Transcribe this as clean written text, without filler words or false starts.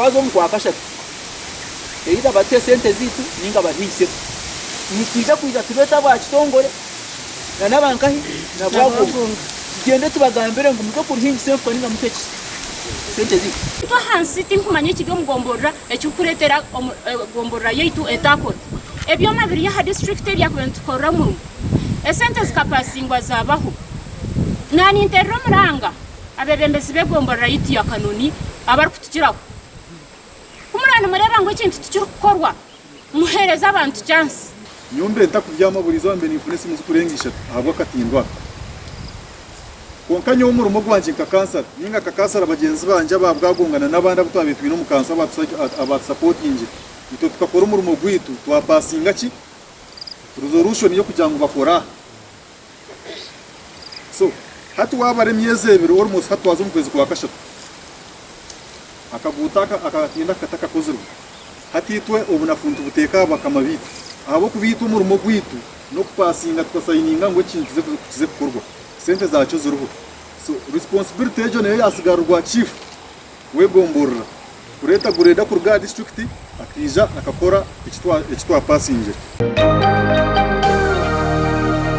Twaza omu Kwakashatu, either batuhe sente zaitu ninga baruhingise. Nitwija kwija tubeete aba kitongore na n'abankahi na Bwagonga tugyende tubagambire ngu muze kuruhingisa enfuka ninga mutuhe ki? Sente zaitu. Itwe ahansi tinkumanya ekiri omu gomborora ekirikureetera gomborora yaitu etakora. Ebyoma biri aha disiturikiti ebyakubaire nitukorera omurimo. Esente zikapasingwa zabaho. Naninterera omuranga abebembezi b'egomborora yaitu ya Kanoni abarikutukiraho. Ku muraba nimureeba ngu ekintu tikirikukorwa, muheereze abantu chansi. Nyowe mbe ntakubyama buri izooba mbe ninfuna esimu zikurenga ishatu ahabw'akatindo aka. Kwonka nyowe omurimo gwangye nka kansara ninga nka kansara bagyenzi bangye aba Bwagonga na n'abandi abu twabaire twine omu kanso abaatusapotingire, itwe tukakora omurimo gwaitu twapasinga ki? Rizorushoni y'okugira ngu bakore aha. So hati waabara emyezi ebiri almost hati twaza omu kwezi kwa kashatu, akaguuto aka akatindo aka katakakozirwe. Hati itwe obunafu nitubuteeka aha bakama baitu ahabw'okuba itwe omurimo gwaitu n'okupasinga tukasayininga ngu ekintu kize kukorwa, sente zaakyo ziriho. So responsibility egyo nayo yasigarirwa chief w'egomborora kureeta grader kuruga aha disiturikiti akaija akakora eki twapasingire.